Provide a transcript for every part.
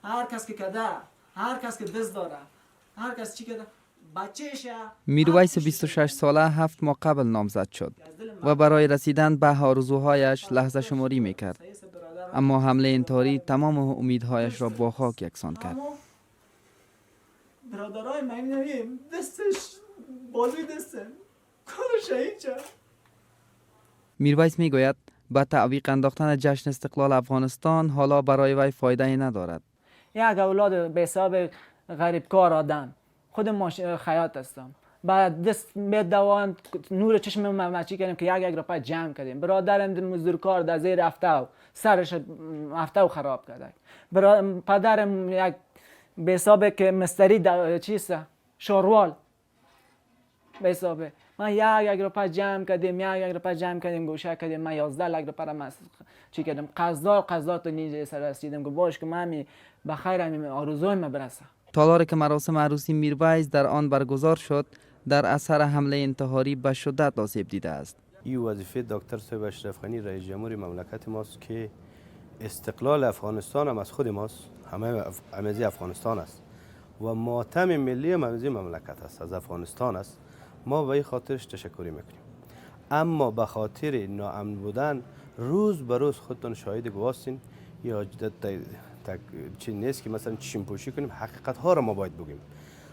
هر کس که کده، هر کس که دست داره، هر کس چی کده، بچه‌شه. میرویس 26 ساله 7 ماه قبل نامزد شد و برای رسیدن به آرزوهایش لحظه شماری میکرد، اما حمله انتحاری تمام امیدهایش را با خاک یکسان کرد. برادرای من نمیم دستش بازوی دستم کار شهید شد. میرویس میگوید به تعویق انداختن جشن استقلال افغانستان حالا برای وی فایده ای ندارد. یک اولاد به حساب غریبکار آدم، خود ما خیاط هستم. بعد دست دوان نور چشم ما مچی کردیم که یک یک روپه جمع کردیم. برادرم مزدورکار در زیر افتاو سرش افتاو خراب کرده. پدرم یک به حساب که مستری چیست، شاروال. به حساب ما یک یک روپه جمع کردیم، یک یک روپه جمع کردیم، گوشه کردیم. من 11 لک روپه را چی کردم، قرضدار قرضدار تو نیجه سر رسیدم که باش که من بخیر همین آرزوی ما برسه. تالاری که مراسم عروسی میرویس در آن برگزار شد، در اثر حمله انتحاری به شدت آسیب دیده است. این وظیفه دکتر صاحب اشرف غنی، رئیس جمهور مملکت ماست که استقلال افغانستان هم از خود ماست، همه همیزی افغانستان است و ماتم ملی هم همیزی مملکت است، از افغانستان است. ما به این خاطرش تشکری میکنیم، اما به خاطر ناامن بودن روز به روز، خودتان شاهد گواستین، یا چی نیست که مثلا چشم پوشی کنیم. حقیقت ها را ما باید بگیم.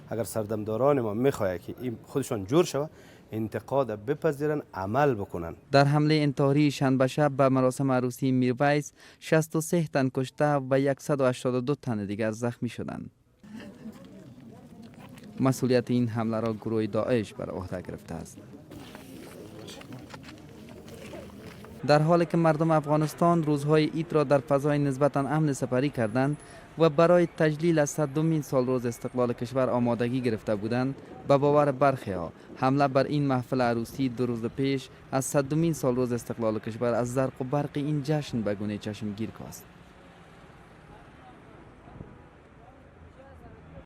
اگر سردمداران ما میخواد که این خودشان جور شود، انتقاد بپذیرن، عمل بکنن. در حمله انتحاری شنبه شب به مراسم عروسی میرویس، 63 تن کشته و 182 تن دیگر زخمی شدند. مسئولیت این حمله را گروه داعش بر عهده گرفته است. در حالی که مردم افغانستان روزهای عید را در فضای نسبتا امن سپری کردند و برای تجلیل از صدمین سال روز استقلال کشور آمادگی گرفته بودند، به باور برخی ها حمله بر این محفل عروسی 2 روز پیش از صدمین سال روز استقلال کشور از زرق و برق این جشن به گونه چشمگیر کاست.